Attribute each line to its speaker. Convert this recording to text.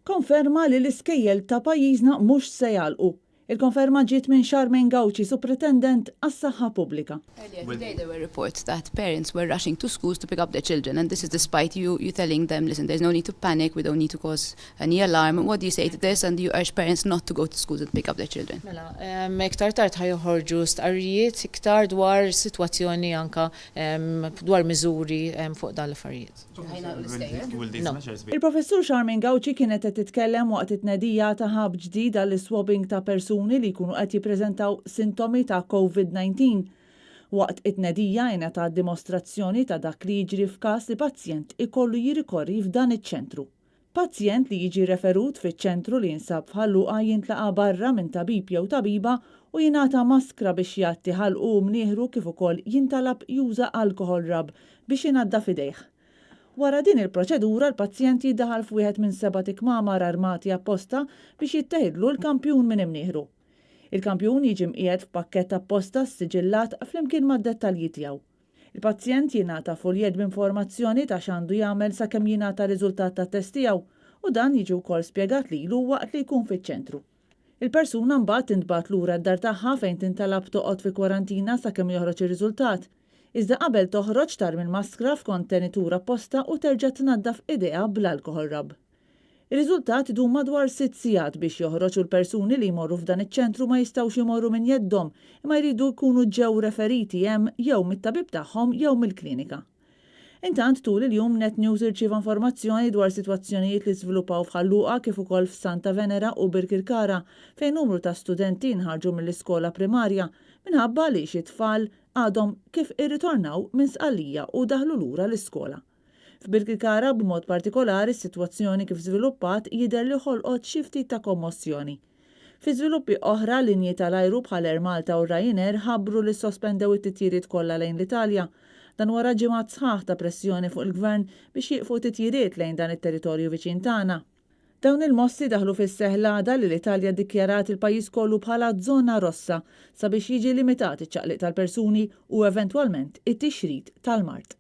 Speaker 1: Konferma li l-iskejjel ta' pajjiżna mhux se jagħlqu. Il-konferma ġiet minn Charmaine Gauci, Supretendent għas-Saħħa Pubblika.
Speaker 2: Earlier today there were reports that parents were rushing to schools to pick up their children and this is despite you, you telling them, listen, there's no need to panic, we don't need to cause any alarm. What do you say to this and do you urge parents not to go to schools and pick up their children?
Speaker 3: Mela, iktar tard ħa joħorġu stqarrijiet iktar dwar sitwazzjoni anka dwar miżuri fuq dan l-affarijiet. No.
Speaker 1: Il-Professur Charmaine Gauci kienet qed titkellem waqt it-tnedija ta' hub ġdid għall-iswabbing ta' persuni li jkunu qed jippreżentaw sintomi ta' Covid-19. Waqt it-tnedija ingħatat dimostrazzjoni ta' dak li jiġri f'każ li pazjent ikollu jirrikorri f'dan iċ-ċentru. Pazjent li jiġi referut fiċ-ċentru li jinsab f'Ħal Luqa jintlaqa' barra minn tabib jew tabiba u jingħata maskra biex jgħatti ħalqu u mnieħru kif ukoll jintalab juża alcohol rub biex inaddaf idejh. Wara din il-proċedura l-pazjent jiddaħal f'wieħed minn sebat ikmamar armati apposta biex jitteħidlu l-kampjun minn imnieħru. Il-kampjun jiġi mqiegħed f'pakkett apposta ssiġillat flimkien mad-dettalji tiegħu. Il-pazjent jingħata fuljett b'informazzjoni ta' x'għandu jagħmel sakemm jingħata r-riżultat tat-test tiegħu u dan jiġi wkoll spjegat lilu waqt li jkun fiċ-ċentru. Il-persuna mbagħad tintbagħat lura d-dar tagħha fejn tintalab toqgħod fi kwarantina sakemm joħroġ ir-riżultat. Iżda qabel toħroġ tarmi l-maskra f'kontenitur apposta u terġa' tnaddaf idejha bl-alkohol rub. Ir-riżultat idum madwar sitt sigħat biex joħroġ u l-persuni li jmorru f'dan iċ-ċentru ma jistgħux imorru minn jeddhom imma jridu jkunu ġew referiti hemm jew mit-tabib tagħhom jew mill-klinika. Intant tul il-jum Net News irċieva informazzjoni dwar sitwazzjonijiet li żviluppaw f'Ħal Luqa kif ukoll f'Santa Venera u Birkirkara fejn numru ta' studenti nħarġu mill-iskola primarja minħabba li xi tfal għadhom kif irritornaw minn Sqallija u daħlu lura l-iskola. F'Birkirkara b'mod partikolari s-sitwazzjoni kif żviluppat jidher li ħolqot xi ftit ta' kommossjoni. Fi żviluppi oħra, linji tal-ajru bħal Air Malta u Ryanair ħabbru li ssospendew it-titjiriet kollha lejn l-Italja. Dan wara ġimgħat sħaħ ta' pressjoni fuq il-Gvern biex jieqfu titjiriet lejn dan it-territorju viċin tagħna. Dawn il-mossi daħlu fis-seħħ l-għada li l-Italja ddikjarat il-pajjiż kollu bħala żona rossa sabiex jiġi limitat iċ-ċaqliq tal-persuni u eventwalment it-tixrid tal-mard.